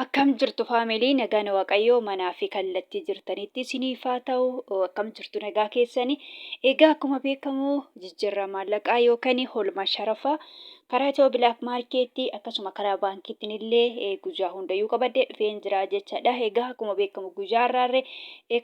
Akkam jirtu family, nagaan Waaqayyoo manaa fi kallattii jirtanitti isiniif haa ta'u. Akkam jirtu, nagaa keessanii? Egaa akkuma beekamu jijjiirraa maallaqaa yookaan holma sharafaa karaa Itiyoo Black Marketii akkasuma karaa baankiitiin illee guyyaa hundayyuu qabadhee dhufeen jira jechaadha. Egaa akkuma beekamu guyyaa har'aarree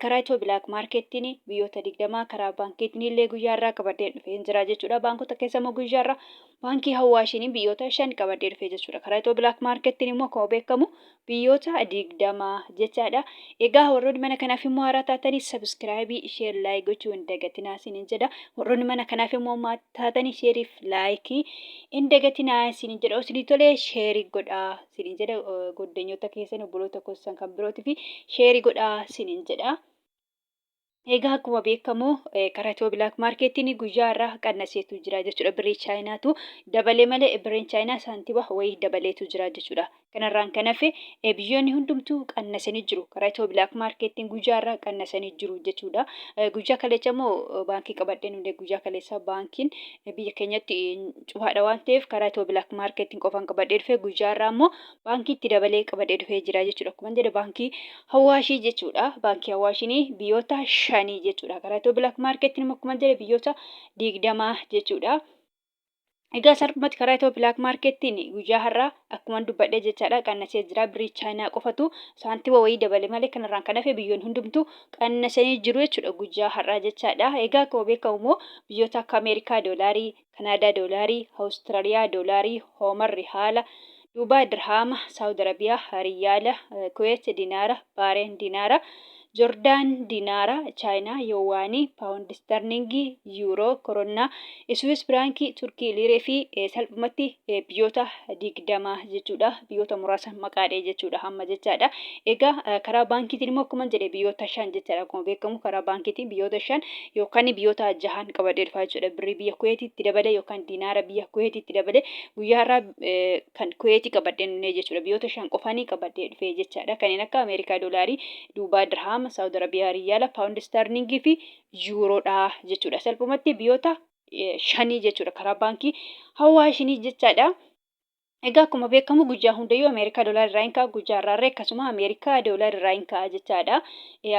karaa Itiyoo Black Marketiin biyyoota 20, karaa baankiitiin illee guyyaa har'aa qabadhee dhufeen jira jechuudha. Baankota keessa immoo guyyaa har'aa Baankii Hawaashiin biyyoota 5 qabadhee dhufee jechuudha. Karaa Itiyoo Black Marketiin immoo akkuma beekamu biyyoota 20 jechaadha. Egaa warroonni mana kanaaf immoo haaraa taatanii subscribe, share, like gochuu hin dagatinaa isiniin jedha. Warroonni mana kanaaf immoo taatanii shareiif like hin dagatinaa isiniin jedha. Isinii tolee share godhaa isiniin jedha. Goddanyoota keessan, obboloota keessan kan birootii fi share godhaa isiniin jedha. Egaa akkuma beekamu karaa Itiyoo Black Marketiin guyyaa irraa qannaseetu jira jechuudha. Birrii Chaayinaatu dabalee malee birriin Chaayinaa saantima wayii dabaleetu jira jechuudha. Kanarraan kan hafe biyyoonni hundumtuu qannasanii jiru. Karaa Itiyoo Black Marketiin guyyaa irraa qannasanii jiru jechuudha. Guyyaa kaleessa immoo baankii qabadheen hundee guyyaa kaleessa baankiin biyya keenyatti cufaadha waan ta'eef karaa Itiyoo Black Marketiin qofaan qabadhee dhufe. Guyyaa irraa immoo baankiitti dabalee qabadhee dhufee jira jechuudha. Akkuma jedhe baankii Hawaashii jechuudha. Baankii Hawaashiin biyyoota shanii jechuudha. Karaa Itiyoo Black Marketiin immoo akkuma jedhe biyyoota 20 jechuudha. Egaa salphumatti karaa Itiyoo Black Marketiin guyyaa har'aa akkuma dubbadhee jechaadha qannasee jira. Birrii Chaayinaa qofatu saantima wayii dabale malee kanarraan kan hafe biyyoonni hundumtuu qannasanii jiru jechuudha guyyaa har'aa jechaadha. Egaa akkuma beekamu immoo biyyoota akka Ameerikaa doolaarii, Kanaadaa doolaarii, Awustiraaliyaa doolaarii, Hoomar rihaala, Duubaay dirhaama, Saawud Arabiyaa riyaala, Kuweet dinaara, Baareen dinaara, Jordaan dinaara, Chaayinaa yoowaanii, Paawundi istarlingii, Yuuroo, Koronnaa, Iswiis firaankii, Turkii liiree fi salphumatti biyyoota 20 jechuudha. Biyyoota muraasa maqaadhee jechuudha hamma jechaadha. Egaa karaa baankiitiin immoo akkuma jedhe biyyoota shan jechaadha. Akkuma beekamu karaa baankiitiin biyyoota shan yookaan biyyoota jahan qabadhee dhufaa jechuudha. Birrii biyya Kuweetiitti dabalee yookaan dinaara biyya Kuweetiitti dabalee guyyaa har'aa kan Kuweetii qabadhee dhufee jechuudha. Biyyoota shan qofanii qabadhee dhufee jechaadha. Kanneen akka Ameerikaa doolaarii, Duubaa dirhaama, Saawud Arabiyaa riyaala, Paawundi istarlingii fi Yuuroodha jechuudha. Salphumatti biyyoota shanii jechuudha karaa baankii Hawaashinii jechaadha. Egaa akkuma beekamu guyyaa hundayyuu Ameerikaa doolaara irraa hin ka'a, guyyaa har'aarree akkasuma Ameerikaa doolaara irraa hin ka'a jechaadha.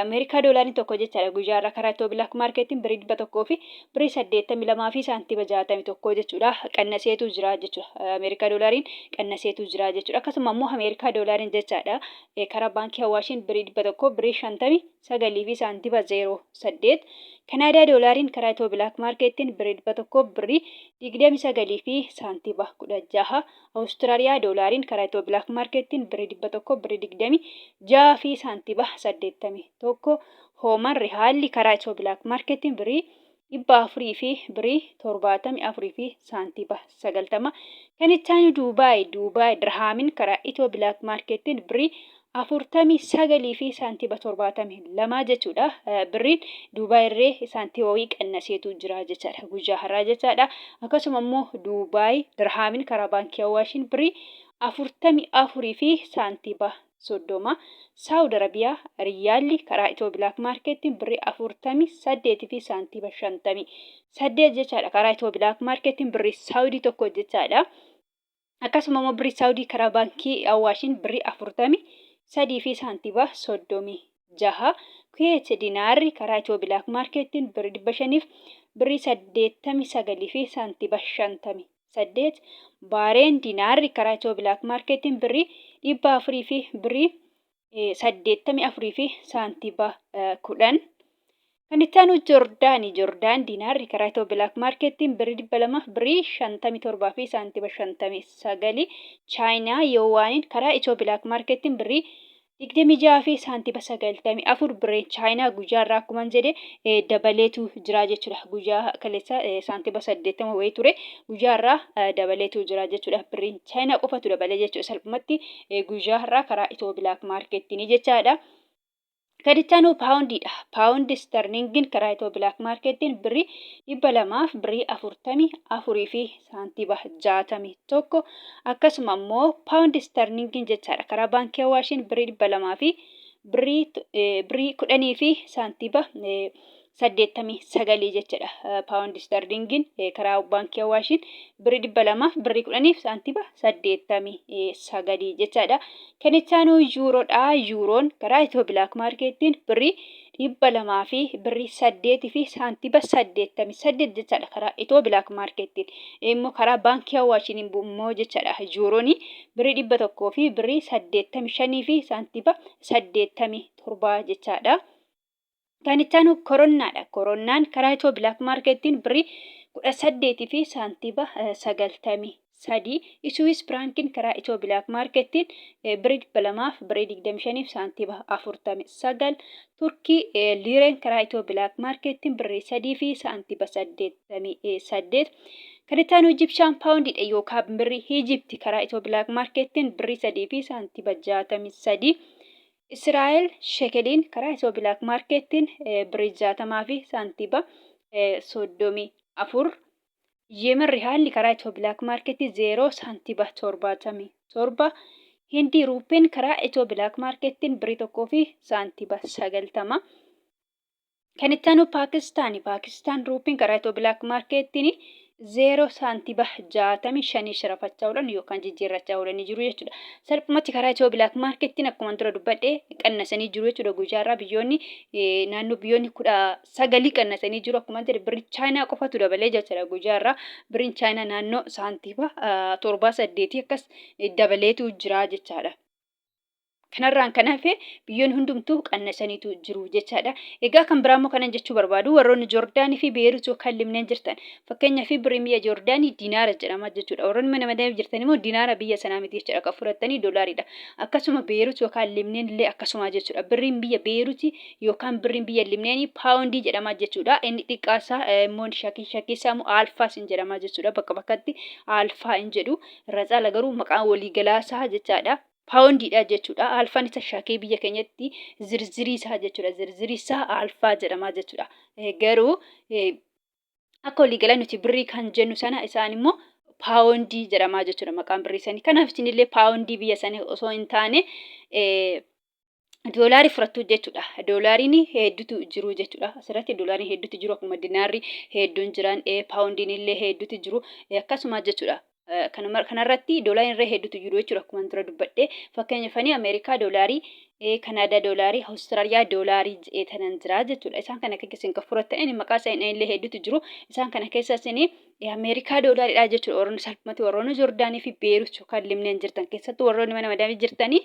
Ameerikaa doolaarri tokko jechaadha guyyaa har'aa karaa Itiyoo Black Marketiin birrii 100 fi birrii 82 fi saantima 61 jechuudha. Qannaseetu jira jechuudha. Ameerikaa doolaariin qannaseetu jira jechuudha. Akkasuma immoo Ameerikaa doolaariin jechaadha karaa baankii Hawaashiin birrii 100 birrii 59 fi saantima 08. Kanaadaa doolaariin karaa Itiyoo Black Marketiin birrii 100 birrii 29 fi saantima 16. Awustiraaliyaa doolaariin karaa Itiyoo Black Marketiin birrii 100 birrii 26 fi saantima 81. Hooman rihaalli karaa Itiyoo Black Marketiin birrii 400 fi birrii 74 fi saantima 90. Kan itti aanu Duubaay dirhaamin karaa Itiyoo Black Marketiin birrii 49 fi saantima 72 jechuudha. Birriin Duubaay irree saantima wayii qannaseetu jira jechaadha. Guyyaa har'aa jechaadha. Akkasuma immoo Duubaay dirhaamin karaa baankii Awaashiin birrii 44 fi saantima 30. Saawud Arabiyaa riyaalli karaa Itiyoo Black Marketiin birrii 48 fi saantima 58 jechaadha. Karaa Itiyoo Black Marketiin birrii Saawudii tokko jechaadha. Akkasuma immoo birrii Saawudii karaa baankii Awaashiin birrii 43 fi saantima 36. Kuweet dinaarri karaa Itiyoo Black Marketiin birrii 500 birrii 89 fi saantima 58. Baareen dinaarri karaa Itiyoo Black Marketiin birrii 400 fi birrii 84 fi saantima 10. Kan itti aanu Joordaani. Joordaan diinaarri karaa Itiyoo Black Marketiin birrii 200 birrii 57 fi saantima 59. Chaayinaa yoowaaniin karaa Itiyoo Black Marketiin birrii 26 fi saantima 94. Birriin Chaayinaa guyyaa irraa akkuma jedhe dabaleetu jira jechuudha. Guyyaa kaleessa saantima 80 wayii ture, guyyaa irraa dabaleetu jira jechuudha. Birriin Chaayinaa qofatu dabalee jechuudha. Salphumatti guyyaa har'aa karaa Itiyoo Black Marketiin jechaadha. Kan itti aanu paawundiidha. Paawundi istarlingin karaa Itiyoo Black Marketiin birrii 200 birrii 44 fi saantima 61. Akkasuma immoo paawundi istarlingin jechaadha. Karaa baankii Awaashiin birrii 200 fi birrii 10 fi saantima 89 jechuudha. Paawundi isterliingiin karaa baankii Awaashiin birrii 200f birrii 10f saantima 89 jechaadha. Kan itti aanu yuuroodha. Yuuroon karaa Itiyoo Bilaak Maarkeettiin birrii 200 fi birrii 8 fi saantima 88 jechaadha karaa Itiyoo Bilaak Maarkeettiin. Immoo karaa baankii Awaashiin immoo jechaadha. Yuuroon birrii 100 fi birrii 85 fi saantima 87 jechaadha. Kan itti aanu koronnaadha. Koronnaan karaa Itiyoo Bilaak Maarkeettiin birrii 18 fi saantima 93. Iswiis Firaankiin karaa Itiyoo Bilaak Maarkeettiin birrii 200 fi birrii 25 fi saantima 49. Turkii Liireen karaa Itiyoo Bilaak Maarkeettiin birrii 3 fi saantima 88. Kan itti aanu Ijibshaan Paawundiidha yookaan birrii Ijipti karaa Itiyoo Bilaak Maarkeettiin birrii 3 fi saantima 63. Israa'el Shekeliin karaa Itiyoo Bilaak Maarkeettiin birrii 60 fi saantiba 34. Yemen Rihaalli karaa Itiyoo Bilaak Maarkeettii 0 saantiba 77. Hindii Ruuppeen karaa Itiyoo Bilaak Maarkeettiin birrii 1 fi saantiba 90. Kan itti aanu Paakistaani. Paakistaan ruupiin karaa Itiyoo Bilaak Maarkeettiin 0 saantiba 65 sharafachaa oolan yookaan jijjiirrachaa oolanii jiru jechuudha. Salphumatti karaa Itiyoo Bilaak Maarkeettiin akkuma dura dubbadhe qannasanii jiru jechuudha. Guyyaa irraa biyyoonni naannoo biyyoonni 19 qannasanii jiru. Akkuma jedhe birri Chaayinaa qofatu dabalee jechuudha. Guyyaa irraa birriin Chaayinaa naannoo saantiba 7 8 akkas dabaleetu jira jechaadha. Kanarraan kan hafe biyyoonni hundumtuu qannasaniitu jiru jechaadha. Egaa kan biraa immoo kanan jechuu barbaadu warroonni Joordaanii fi Beerut yookaan Libneen jirtan fakkeenyaaf birriin biyya Joordaanii dinaara jedhama jechuudha. Warroonni mana madaamii jirtan immoo dinaara biyya sanaa miti jechuudha kan fudhattanii doolaariidha. Akkasuma Beerut yookaan Libneen illee akkasuma jechuudha. Birriin biyya Beeruti yookaan birriin biyya Libneenii paawundii jedhama jechuudha. Inni xiqqaasaa immoo shakii shakiisaa immoo alfaas hin jedhama jechuudha. Bakka bakkatti alfaa hin jedhu. Irra caala garuu maqaan waliigalaasaa jechaadha. Paawondiidha jechuudha. Alfaan isa shakee biyya keenyatti zirzirii isaa jechuudha. Zirzirii isaa alfaa jedhama jechuudha. Garuu akka waliigalaa nuti birrii kan jennu sana isaan immoo paawondii jedhama jechuudha maqaan birrii sanii. Kanaaf isinillee paawondii biyya sanii osoo hin taane doolaarii fudhattu jechuudha. Doolaariin hedduutu jiru jechuudha. Asirratti doolaariin hedduutu jiru akkuma dinaarri hedduun jiran paawundiin illee hedduutu jiru akkasuma jechuudha. Kanarratti doolaariin irra hedduutu jiru jechuudha akkuma dura dubbadhe. Fakkeenyaaf ani Ameerikaa doolaarii, Kanaadaa doolaarii, Awustiraaliyaa doolaarii jedhee tanan jira jechuudha. Isaan kana keessa isin kan fudhattan maqaa isaanii illee hedduutu jiru. Isaan kana keessa isin Ameerikaa doolaariidha jechuudha. Warroonni salphumatti warroonni Joordaanii fi Beerut yookaan Libneen jirtan keessattuu warroonni mana madaamii jirtanii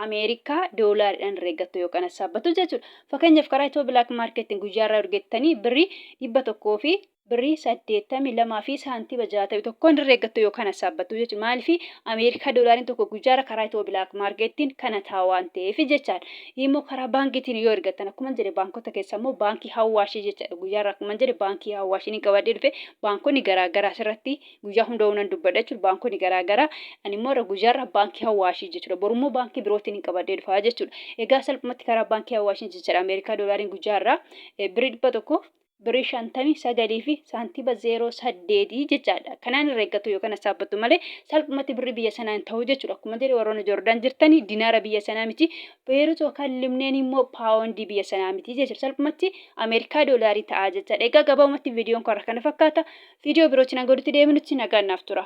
Ameerikaa doolaariidhaan herreeggattu yookaan hassaabbatu jechuudha. Fakkeenyaaf karaa Itiyoo Bilaak Maarkeettiin guyyaa irraa ergettanii birrii 100 fi birrii 82 fi saantiba 61 herreeggattu yookaan hassaabbattu jechuudha. Maaliif Ameerikaa doolaariin tokko guyyaa irra karaa Itiyoo Bilaak Maarkeettiin kana ta'a waan ta'eef jechaadha. Immoo karaa baankiitiin yoo ergattan akkuma jedhe baankota keessa immoo baankii Hawaashii jechaadha. Guyyaa irraa akkuma jedhe baankii Hawaashii ni qabadhee dhufe baankonni garaa garaa asirratti guyyaa hunda nan dubbadha jechuudha. Baankonni garaa garaa ani immoo irra guyyaa irra baankii Hawaashii jechuudha. Borummoo baankii birootiin hin qabadhee dhufa jechuudha. Egaa salphumatti karaa baankii Hawaashii jechuudha. Ameerikaa doolaariin guyyaa irraa birrii 100 birrii 59 fi saantiba 08 jechaadha. Kanaan irra eeggatu yookaan hasaabbattu malee salphumatti birrii biyya sanaa hin ta'u jechuudha. Akkuma jedhe warroonni Joordaan jirtanii dinaara biyya sanaa miti. Beerut yookaan Libneen immoo paawondii biyya sanaa miti jechuudha. Salphumatti Ameerikaa doolaarii ta'a jechaadha. Egaa gabaabumatti viidiyoon kun har'a kana fakkaata. Viidiyoo birootiin hanga walitti deebinutti nagaan naaf tura.